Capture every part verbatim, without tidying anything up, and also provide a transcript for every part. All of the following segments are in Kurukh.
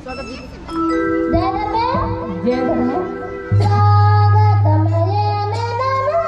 जय धर्मेश। जय धर्मेश। स्वागतम ये में नमः।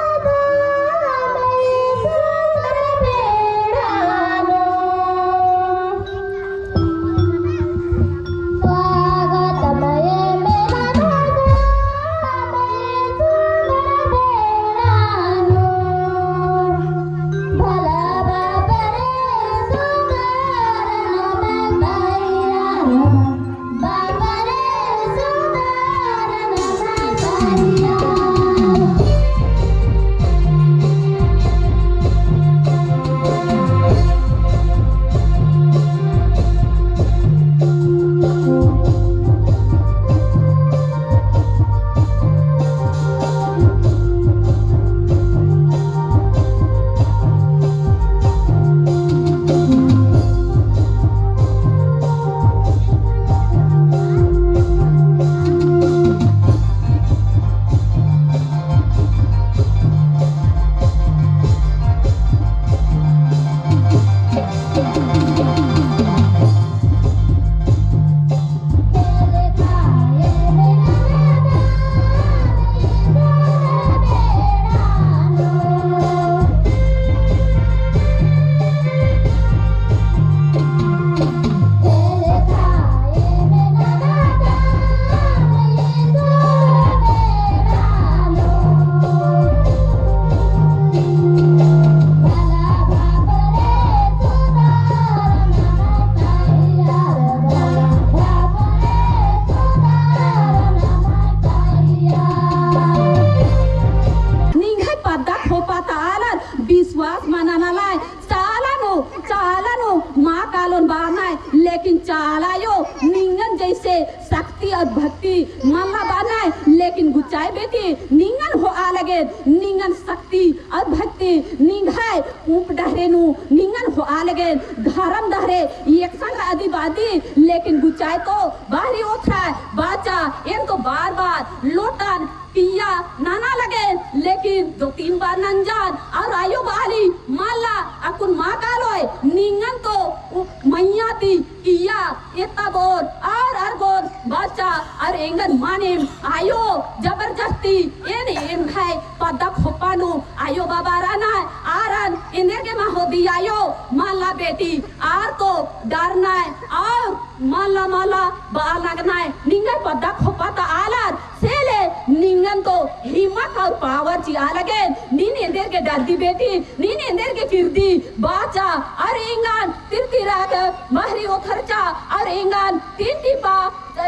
निंग्है पद्दा खोपा ता आलर विश्वास मना ननालय, चाला नू, चाला नू मा कालोन बअनय, लेकिन चाला आयो निंगन जैसे शक्ति और भक्ति मल्ला बअनय, लेकिन गुचाय बेटी निंगन होआ लगेन, निंगन शक्ति और भक्ति निंग्है ऊप डहरे नू निंगन होआ लगेन, धरम डहरे एकसन रअदी बअदी, लेकिन गुचाय तो बाहरी ओथ्रय बाचा, एन तो बार बार लोटन पिया नना लगेन, लेकिन दो तीन बार नंजन, और आयो बआली, मल्ला अक्कुन मा कालोय, निंगन तो उ-, मइय्याँ ती किइय्या एत्ता बोर और अरगोर बाचा, और एंगन मानिम आयो जबरदस्ती एन एंग्है पद्दा खोपा नू आयो बाबा रअनय, आरन एन्देर गे मा होदी आयो, मल्ला बेटी आर तो डरनय और मल्ला मल्ला बआ लगनय, निंग्है पद्दा खोपा ता आलर, से ले निंगन तो हिम्मत और power चिआ लगेन, नीन एन्देर गे डरदी बेटी, नीन एन्देर गे किरदी बाचा, और एंगन तिरतिरा गे बहरी ओथरचा, और एंगन तीन टिपा, अ,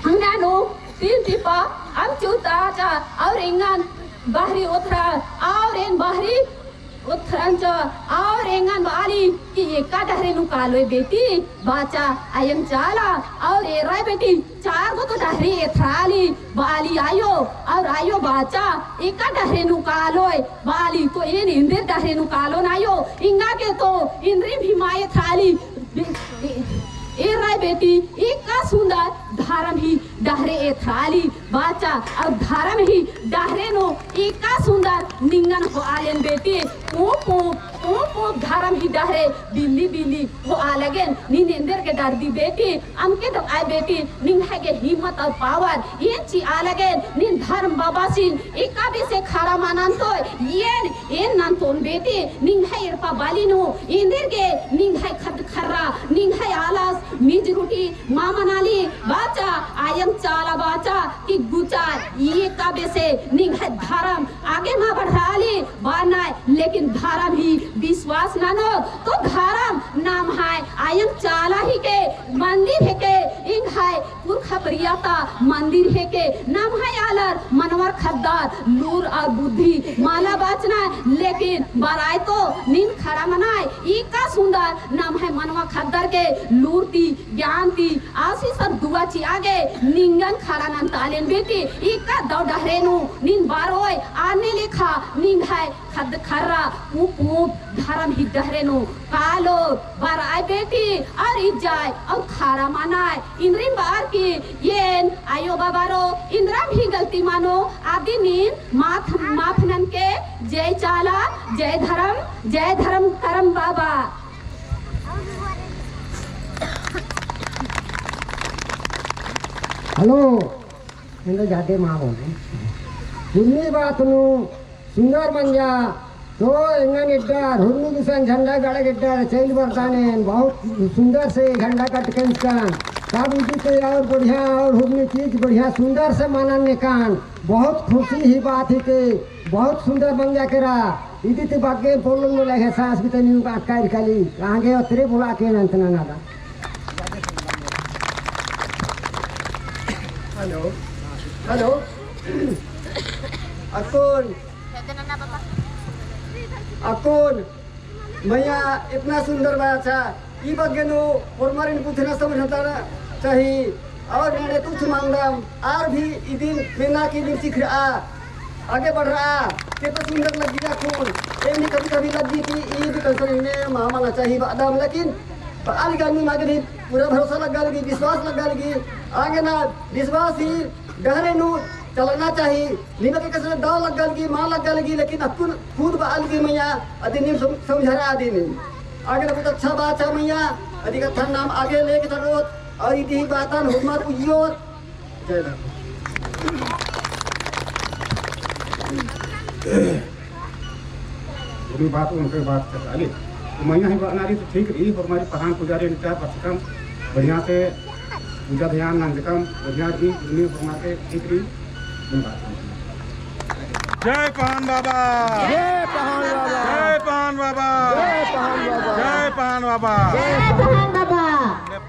अंगना नू तीन टिपा अमचूताचा, और एंगन बहरी ओथरा, और एन बहरी ओथरंचा, और एंगन बआली कि एका डहरे नू कालोय बेटी बाचा, अयंग चाला, और एराय बेटी चार गो तो डहरे एथराली बआली आयो, और आयो बाचा एका डहरे नू कालोय बआली, तो एन एन्देर डहरे नू कालोन आयो, एंगा गे तो एन्देर भी मा एथराली, ए-, एराय बेटी एका सुंदर धरम ही डहरे एथराली बाचा, और धरम ही डहरे नू एका सुंदर निंगन होआलेन बेटी, ऊप ऊप, ऊप ऊप धरम ही डहरे बिल्ली बिल्ली होआ लगेन, नीन एन्देर गे डरदी बेटी, अमके दव आय बेटी, निंग्है गे हिम्मत और power एन चिआ लगेन, नीन धरम बाबासिन एका बेसे खरा मनन तो, एन, एन तोन बेटी, निंग्है एड़पा बाली नू, एन्देरगे निंग्है ख़द्द ख़र्रा, निंग्है आलस, मिजरूटी, मा मनाली बाचा, आयंग चाला बाचा, कि गुचा, एका बेसे निंग्है धरम आगे मा बढ़ाली बानाय, लेकिन धरम ही विश्वास ननोत, तो धरम नम्है आयंग चाला हिके, मंदिर हिके, एंग्है पुरखा परिया ता मंदिर हिके, नम्है आलर मनवर ख़द्दर लूर और बुद्धि मला बाचना, लेकिन बरआय तो नीन खड़ा मनाय, एका सुंदर नम्है मनवा ख़द्दर गे लूर ती, ज्ञान ती, आशीष और दुआ चिआ गे निंगन खड़ा नन्तालेन बेटी, एका दव डहरे नू नीन बरओय, अन्ने लेखा निंग्है ख़द्द ख़र्रा ऊप ऊप धरम ही डहरे नू कालोर बरआय बेटी और इज्जाय और खड़ा मनाय। इन्द्रिम बअर की एन आयो बाबारो इन्द्रम ही गलती मनो, अदिन नीन माफ, माफ ननके। जय चाला, जय धरम, जय धरम करम बाबा। हेलो, एंगा जादे मा बोले। हुरमी बात नू सुंदर मंजा, तो एंगन एड्डा, हुरमी गुसन झंडा गड़े एड्डा, चैल बरदानेन, बहुत सुंदर से झंडा कटकन कन। तब इदी ते और बढ़िया, और हुरमी चीज बढ़िया सुंदर से मनन नेकान। बहुत खुशी ही बात ही के, बहुत सुंदर मंजा केरा। इदी ते बग्गे पोलन बोले है सास भी तनी बात कर काली, आगे उतरे बोला के नंतना नादा। हेलो, हेलो। अक्कुन, अक्कुन, मइय्याँ इतना सुंदर बाचा, ई बग्गे नू होरमारिन बुझना समझना चाही। और नने तुछ मांगदम, आर भी इदिन मेना की इदिन सिखरआ, आगे बढ़रआ, केतना सुंदर लग्गी अक्कुन। एमनी कभी कभी लग्गी कि ई भी कंसर इन्ने मा मना चाही बअदम, लेकिन बआ लगी आगे भी पूरा भरोसा लग्गा लगी, विश्वास लग्गा लगी। आगे ना विश्वास ही डहरे नू चलना चाही। नीम के कसर दव लग्गा लगी, मा लग्गा लगी, लेकिन अक्कुन खुद बआ लगी मइय्याँ, अदिन नीम सम-, समझरआ अदिन नीम। आगे ना बहुत अच्छा बात है मइय्याँ, अदी कत्थन नाम आगे लेके चलोत, और इदी ही बातन होरमर उइयोत। जय धर्म। उनी बात उनके बात कर डाली। तो मइय्याँ ही बात नारी तो ठीक रई, होरमारी पहान पुजारी निका बचकम, बढ़िया से पूजा ध्यान नंजकम, बढ़िया रई, उनी होरमार के ठीक रई, उनी बात। जय पहान बाबा। जय पहान बाबा। जय पहान बाबा। जय पहान बाबा। जय पहान बाबा। जय पहान बाबा।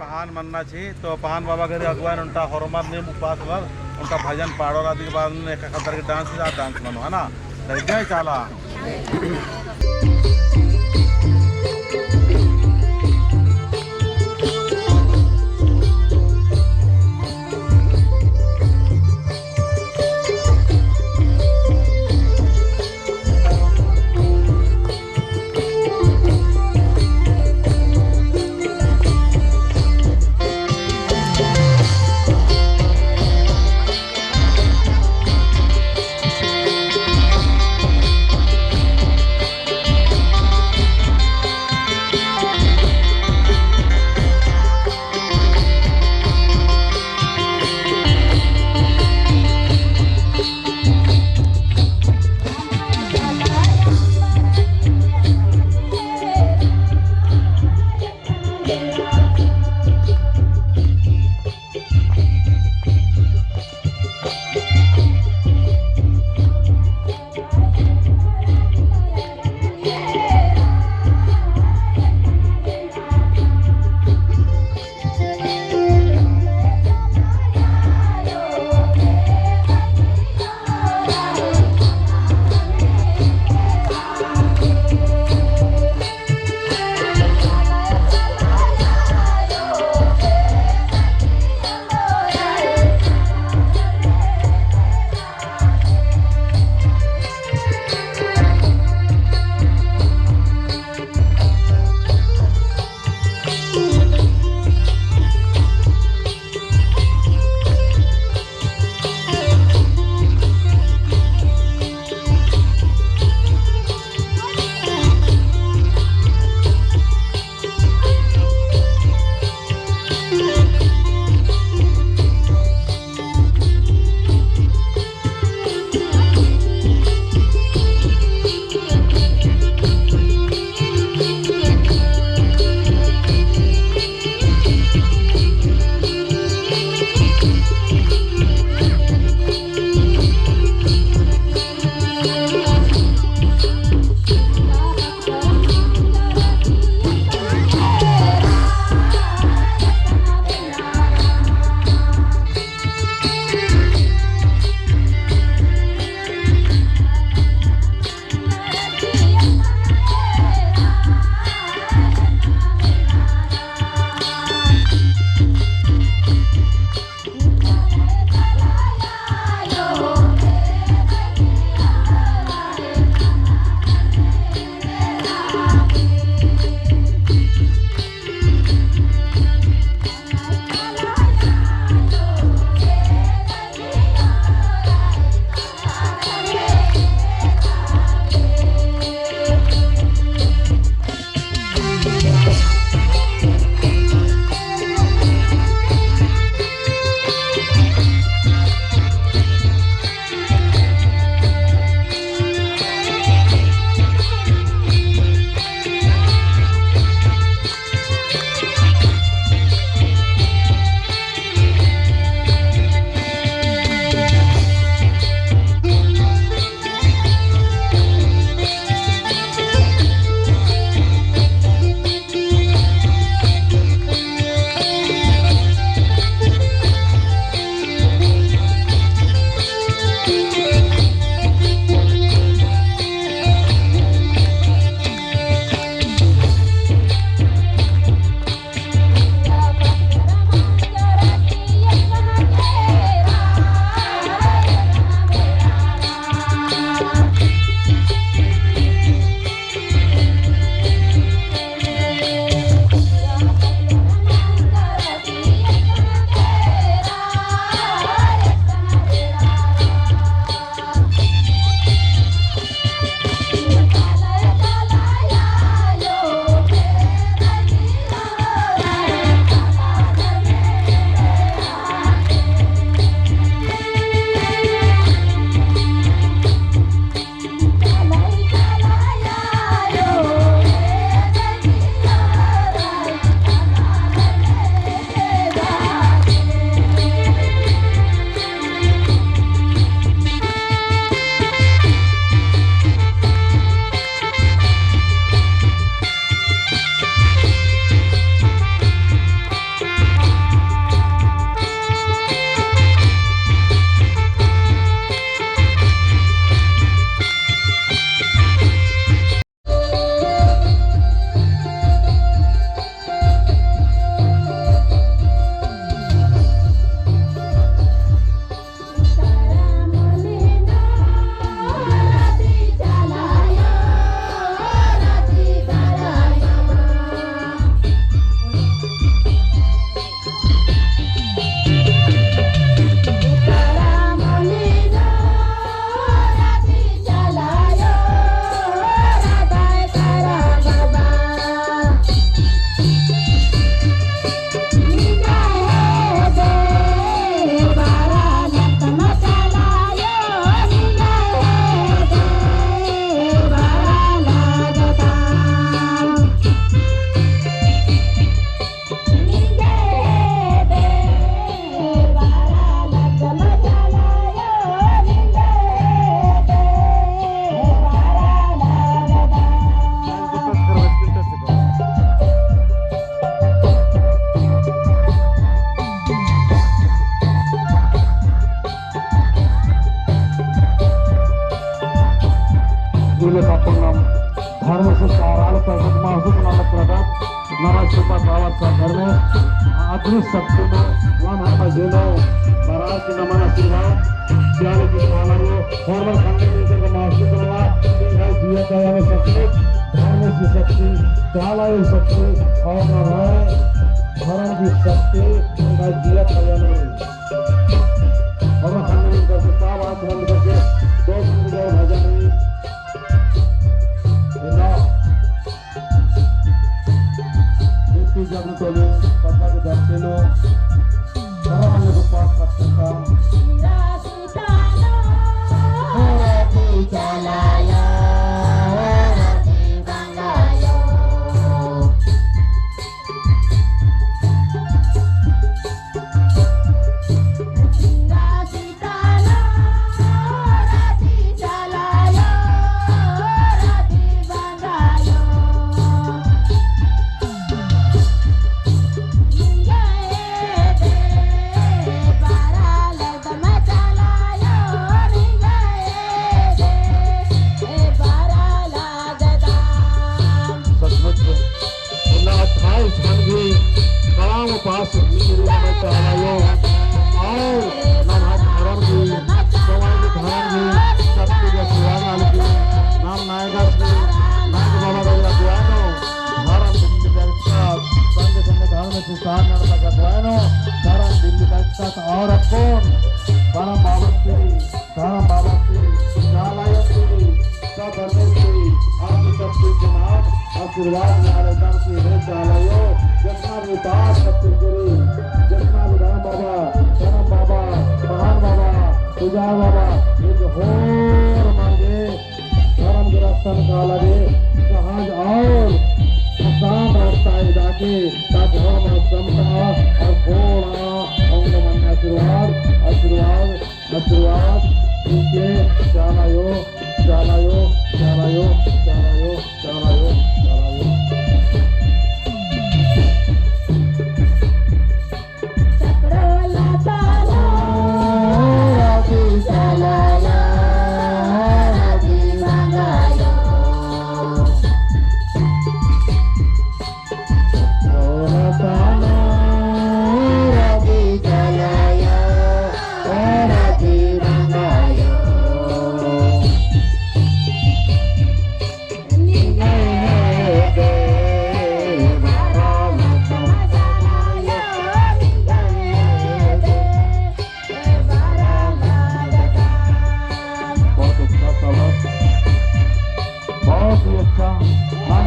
पहान मन्ना छी, तो पहान बाबा घरे अगुवान ओन्टा होरमर नीम उपास रअर, ओन्टा भजन पाड़ोर अदी के बाद में एका ख़द्दर के dance, आ dance मनो, है ना? तो जय चाला। धर्म से साराल प्रगट महसूस नलख रअदत, नमः शिवाय बाबा सब धर्म, अदृश्य शक्ति में, नम हर मझी नू, बरार की नमन आशीर्वाद, ज्ञान की भावना हो, हर बार खंडे मिलकर के महसूस नलख, कि भाई जिया का यानी शक्ति, धर्म की शक्ति, चाला ही शक्ति, और नम्है धर्म की शक्ति, भाई जिया का यानी और हम मिल करके सब आँख बंद करके दो मिनट का भजन है। इन्ना इतनी जब तोले पता के धरते लो, सारा हमने को पाठ करते था। सचमुच इन्ना अट्ठाईस झन गही कड़ाम उपास शुरू नम्है चाला आयो। और नम्है धर्म गही, समाज गही धर्म गही शक्ति के सेवा नलख की नाम नायगा से नायक बाबा गही अगुवाई नू धर्म दिल्ली बैठक संग संग धर्म सुधार नलख की अगुवाई नू धर्म दिल्ली बैठक और अक्कुन धर्म बाबा की धर्म बाबा की, चाला आयो की, सब धर्मेस की, आदि शक्ति के नाम आशीर्वाद नलख की हे चाला आयो, जितना भी पास शक्ति करी, जितना भी धर्म बाबा, धर्म बाबा, महान बाबा, पूजा बाबा, ये जो होर मांगे, धर्म के रक्षा का लगे, सहज और आसान रास्ता है जाके, ताकि हम समता और थोड़ा अंग मन आशीर्वाद, आशीर्वाद, आशीर्वाद इनके चाला आयो, चाला आयो, चाला आयो, चाला आयो, चाला आयो, चाला आयो। बहुत अच्छा सबक, बहुत ही अच्छा। हम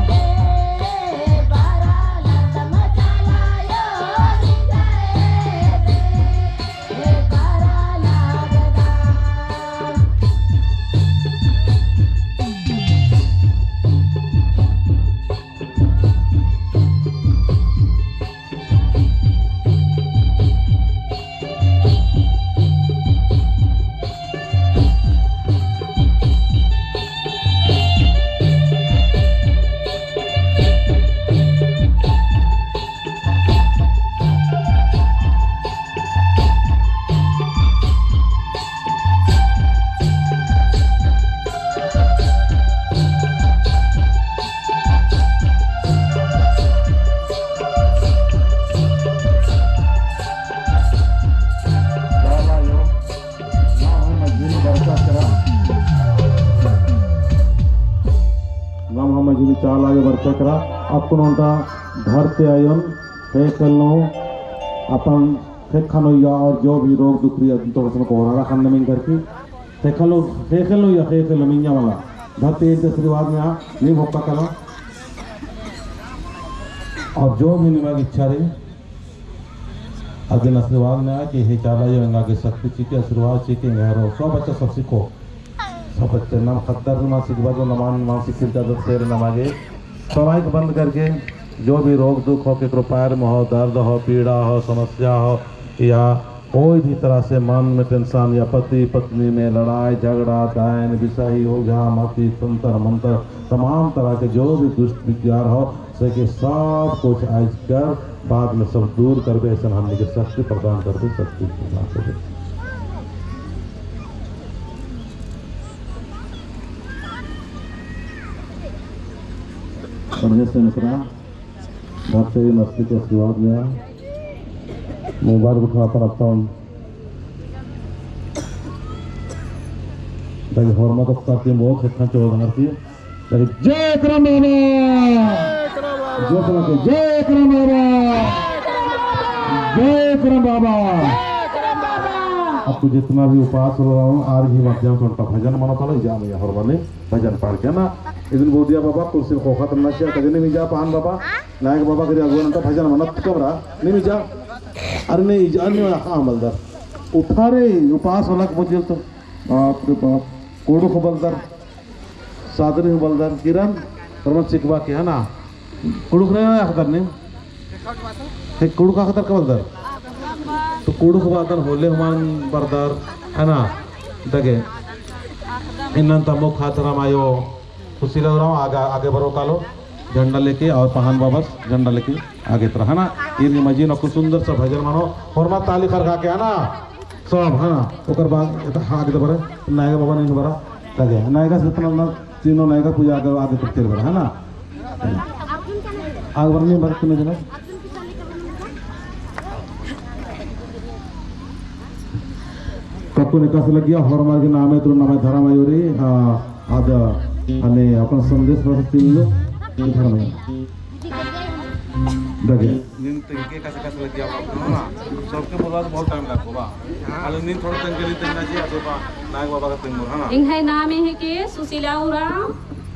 नम्है मझी नू चाला आयो बरचका रआ, अक्कुन ओन्टा धरती आयोन ख़ेख़ेल नू अपन ख़ेख़ा नू या और जो भी रोग दुख रई अदिन तोड़सन कोहरारा ख़न्न मिंजर की ख़ेख़ेल नू, ख़ेख़ेल नू या ख़ेख़ेल नू मिंजा मला धरती आयोन ती आशीर्वाद नेआ, नीम होक्का करा। और जो भी निमा गे इच्छा रई अदिन आशीर्वाद नेआ कि हे चाला आयो एंगा गे शक्ति चिके, आशीर्वाद चिके, एंगा रो सब अच्छा सब सिखो। सब बच्चे नाम ख़द्दर नमा सिखबा जो नमान नमा सिखिल जादर सेर नमा गे। तो माइक बंद करके जो भी रोग दुख हो, केकरो पैर में हो, दर्द हो, पीड़ा हो, समस्या हो, या कोई भी तरह से मन में tension या पति पत्नी में लड़ाई झगड़ा, डायन, बिसाही, ओझा, माती, तंत्र मंत्र, तमाम तरह के जो भी दुष्ट विचार हो, से के सब कुछ आइज कर बाद में सब दूर करबे, ऐसन हमनी के शक्ति प्रदान करबे, शक्ति प्रदान करबे। बढ़िया से मित्रा, धरती मस्ती के आशीर्वाद लिया। मोबाइल उठा अपन अपन। ताकि होरमा तो करती मोख इतना चौधार की। ताकि जय करम बाबा। जय करम बाबा। जय करम बाबा। जय करम बाबा। अब तो जितना भी उपास रहा हूँ, आर ही माध्यम से उनका भजन मना था, जा मैं होरमा ने भजन पाड़ के ना। इदिन बोदिया बाबा कुर्सी खोखा तन्ना चिआ, कजने में जा पहान बाबा। नायक बाबा करी अगुवन तो भजन मनत कमरा, नहीं जा। अरे नहीं जा, नहीं, हाँ, बलदर। उठा रे, उपास वाला को बोझिल तो। बाप रे बाप। कुँड़ुख़ बलदर, सादरी हूँ बलदर, किरण, परमत सिकबा के, है ना? कुँड़ुख़ रे अख़दर नहीं? हे कुँड़ुख़ अख़दर का बलदर? तो कुँड़ुख़ बलदर होले हूँ मल बरदर, है ना? दगे। इन्नन तमो खातरा मायो, सुशीला उराँव आगे, आगे बरो कालो, झंडा लेके और पहान बाबस झंडा लेके आगे तरह, है ना? ईर गे मझी नू अक्कु सुंदर सा भजन मनो, होरमा ताली खरखा के, है ना? सब, है ना? ओकर बाद एता आगे तो बरे, नायगा बाबा नहीं बरा, लगे। नायगा से इतना ना, तीनों नायगा पूजा आगे, आगे करते बरा, है ना? आगे बरनी बरत में जना। कक्कुन एकासे लगिया, होरमर गे नामे तुरु नामे धरम आयो री, आ, आद, अने अपन संदेश बरस तीन लो, धरम आयो। दगे। नीन तेंगे एकासे एकासे लगिया बाबा, ना? सबके बोलवा बहुत टाइम लागो बा। अले नीन थोड़ा तेंगे ली तेंगना जी, आसे बा, नायक बाबा का तेंगोर, है ना? एंग्है नामे हेके सुशीला उराँव,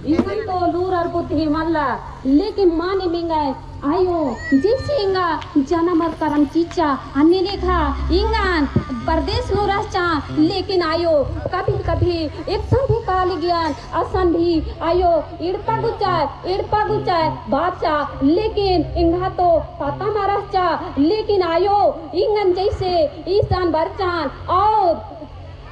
एंगन तो लूर अर बुद्धि मल्ला, लेकिन माने मेंगा आयो, जैसे एंगा जनम अर करम चिच्चा, अन्ने लेखा एंगन परदेस नू रहचा, लेकिन आयो, कभी कभी एकसन भी काली ज्ञान, असन भी आयो, एड़पा गुचा, एड़पा गुचा बाचा, लेकिन एंगा तो पता मा रहचा, लेकिन आयो, एंगन जैसे ईसान बरचान, और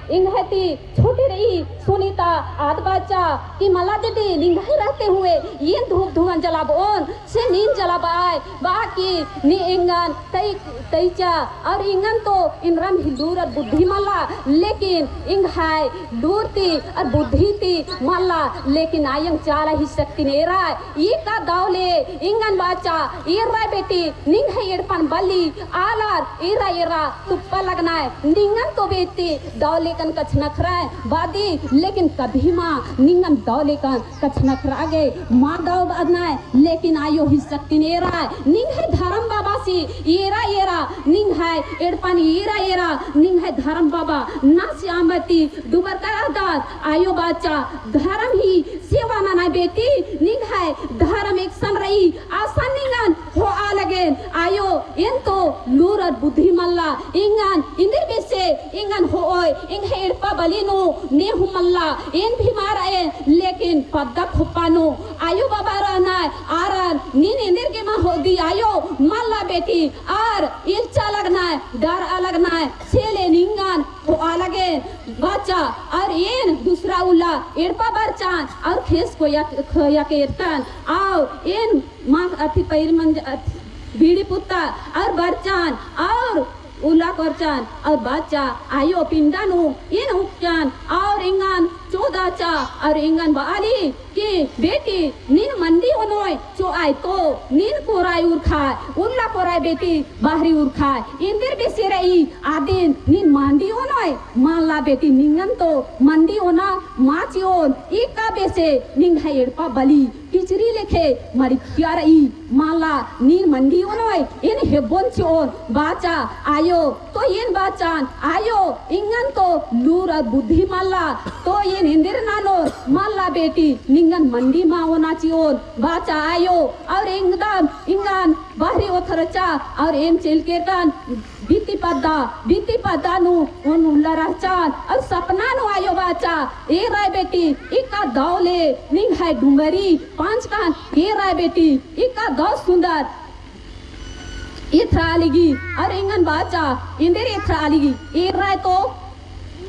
एंग्है ती छोटे रई सुनीता आद बाचा कि मला दीदी निंग्है रहते हुए एन धूप धुआं जलाबओन से नीन जलाबआय बाकी नी एंगन तई, तईचा और एंगन तो एन्दरम ही लूर अर बुद्धि मल्ला लेकिन एंग्है लूर ती अर बुद्धि ती मल्ला लेकिन आयंग चाला ही शक्तिन एराय। ई का दव ले एंगन बाचा एर्रा बेटी निंग्है एड़पन बली आलर एरा एरा तुप्पा लगनय, निंगन तो बेटी दव लेकन कछनखरय, बादी, लेकिन कभी मा निंगन दव लेकन कछनखरा गे, मा दव बअनय, लेकिन आयो ही शक्तिन एराय, निंग्है धरम बाबासी एरा एरा, निंग्है एड़पन एरा एरा, निंग्है धरम बाबा, ना श्यामती, डुबर करहदर, आयो बाचा, धरम ही सेवा ननय बेटी, निंग्है धरम एकसन रई, असन निंगन होआ लगेन, आयो, एन तो लूर अर बुद्धि मल्ला, एंगन, एन्देर बेसे, एंगन होओय, एंग्है एड़पा बली नू, ने हूँ मल्ला, एन भी मा रएन, लेकिन पद्दा खोप्पा नू, आयो बाबा रअनय, आरन, नीन एन्देर गे मा होदी, आयो, मल्ला बेटी, आर, इल्चा लगनय, डरआ लगनय, सेले निंगन, होआ लगेन, बाचा, और एन, दूसरा उल्ला, एड़पा बरचान, और खेस खोया, खोया के एरतन, और एन, माँ अथी पैर मंज अथी बीड़ी पुत्ता और बरचान और उल्ला करचान और बाचा आयो पिंडा नू एन उक्चान और एंगन चोदाचा और एंगन बाली कि बेटी नीन मंडी ओनोय चोआय तो नीन कोराय उरखाय उल्ला कोराय बेटी बाहरी उरखाय एन्देर बेसे रई आदिन नीन मंडी ओनोय मल्ला बेटी निंगन तो मंडी ओना मा चिओन ई का बेसे निंग्है एड़पा बली किचरी लेखे मरिखिया रई, मल्ला नीन मंडी ओनोय, एन हेब्बोन चिओन, बाचा, आयो, तो एन बाचान, आयो, एंगन तो लूर अर बुद्धि मल्ला, तो एन एन्देर ननोन, मल्ला बेटी, निंगन मंडी मा ओना चिओन, बाचा, आयो, और एकदम, एंगन बाहरी ओथरचा, और एन चेलकेरकन, बीती पद्दा, बीती पद्दा नू ओन उल्ला रहचान, और सपना नू आयो बाचा, एराय बेटी, इका दव ले, निंग्है डुंगरी, पांचकान, एराय बेटी, इका दव सुंदर, एथरा आलिगी, और एंगन बाचा, एन्देर एथरा आलिगी, एराय तो,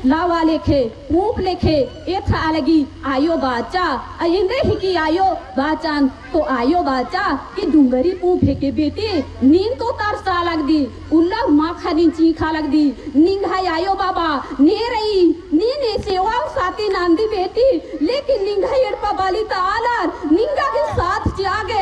लावा लेखे, पूंप लेखे, एथरा आलगी, आयो बाचा, आ एन्देर हिकी आयो बाचान, तो आयो बाचा, कि डुंगरी पूंप हेके बेटी, नीन तो तरसा लगदी, उल्ला माखा नीन चींखा लगदी, निंग्है आयो बाबा, ने रई, नीन ए सेवा साथी नंदी बेटी, लेकिन निंग्है एड़पा बाली ता आलर, निंगा के साथ चिआ गे,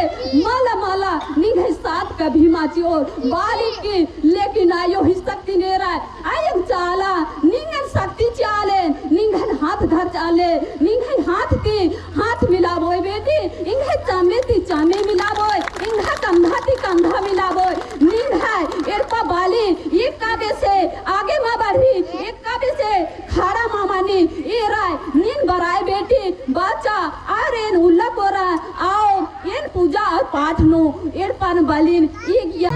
अभी माची और बालिक की, लेकिन आयो ही शक्ति नेरा। आयो चाला, निंगन शक्ति चाले, निंगन हाथ धर चाले, निंगन हाथ ती हाथ मिलाबोय बेटी, इंग्है चामे ती चामे मिलाबोय, इंग्है कंधा ती कंधा मिलाबोय, निंग्है एड़पा बाली, एका बेसे आगे मा बढ़ी, एका बेसे खड़ा मा मनी, एरा, नीन बरआ बेटी, बाचा, और एन उल्ला कोरा, और एन पूजा और पाठ नू एड़पन बलिन इगिया।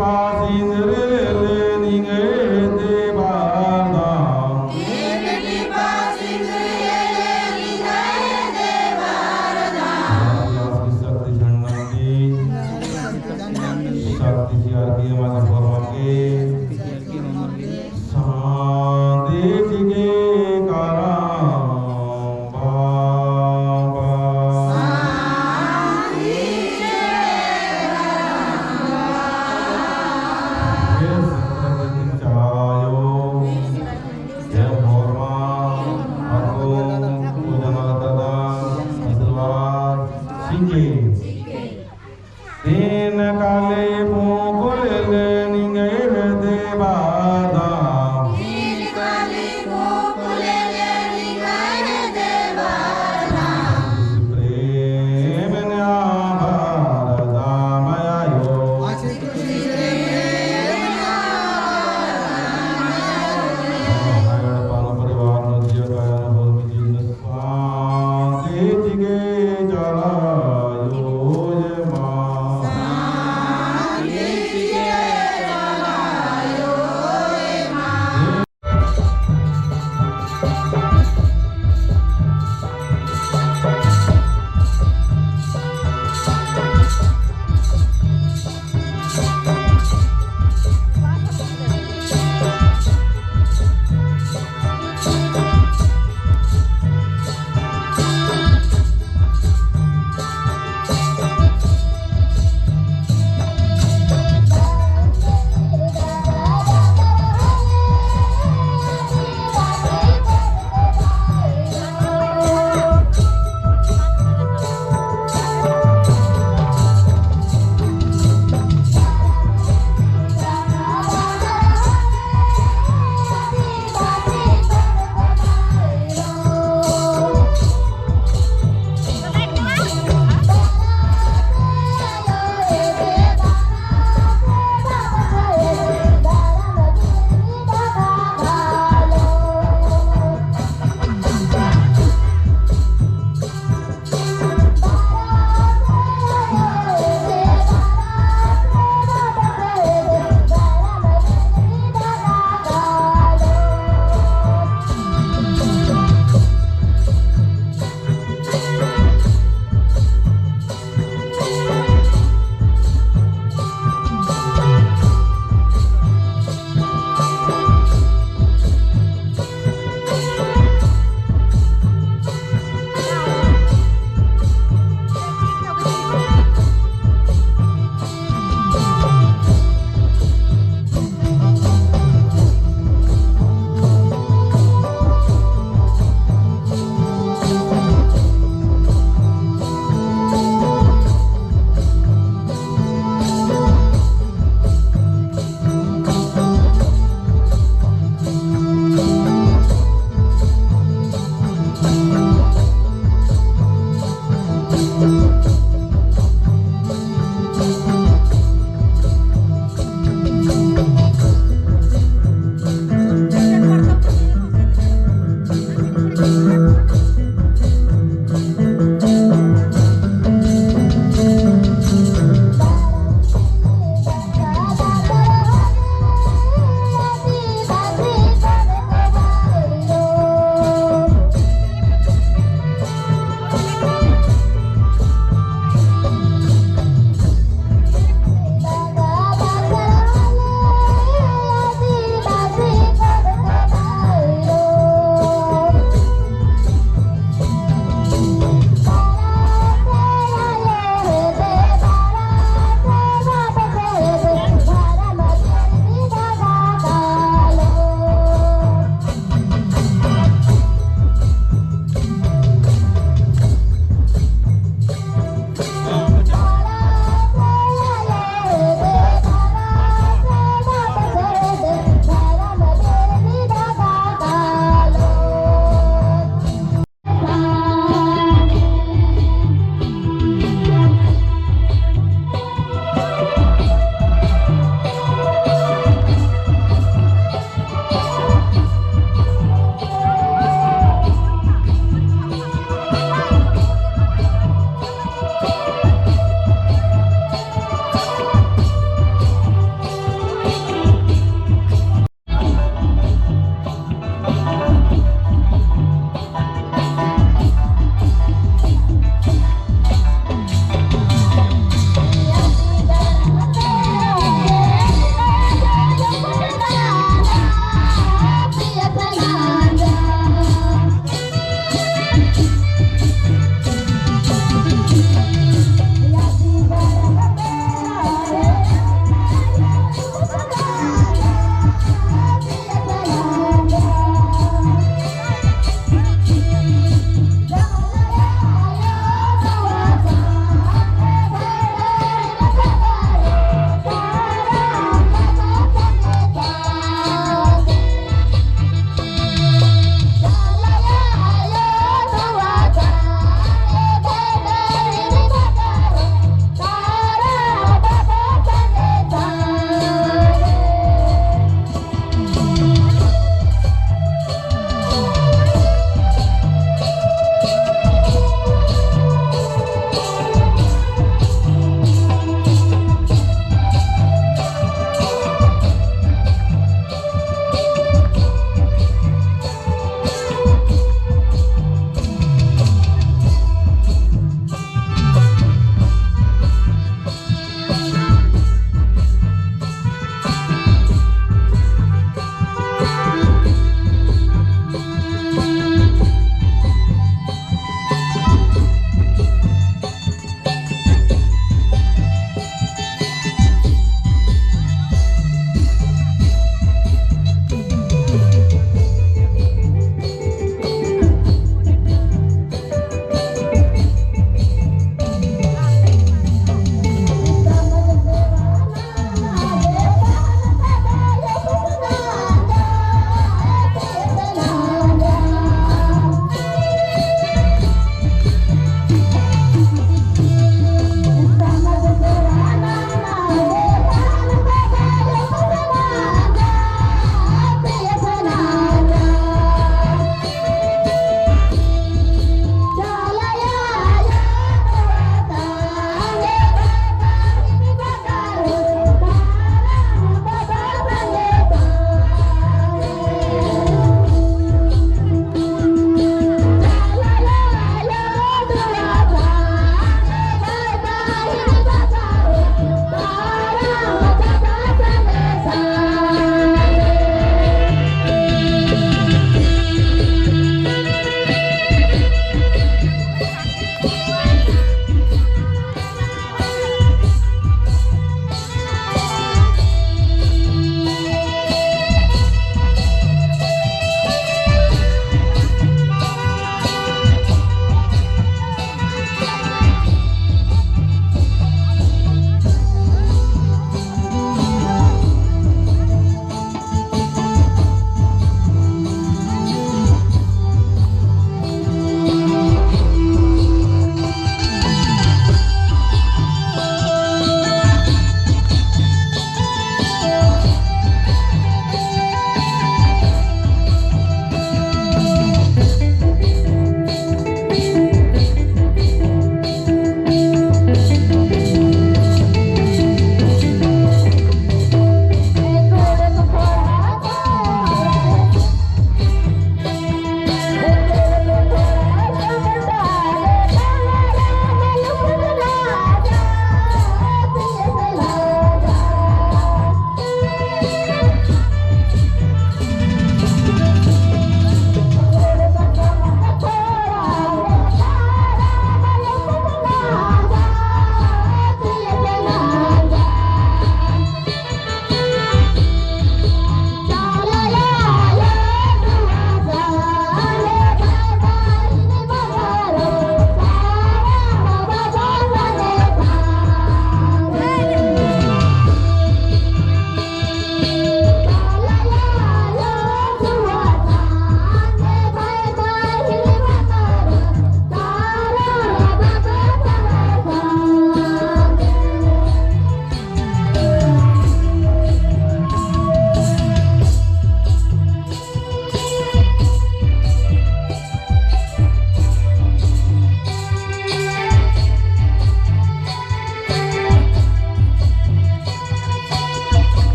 पासिंद्रिले निंगे दे बारदाम। शक्ति झंडा दी, शक्ति सियार की हमारे भगवान के। शांति चिके करम बाबा। ये सत्य के चायो, ये होरमा, अको पूजन तदा आशीर्वाद चिके। तीन काले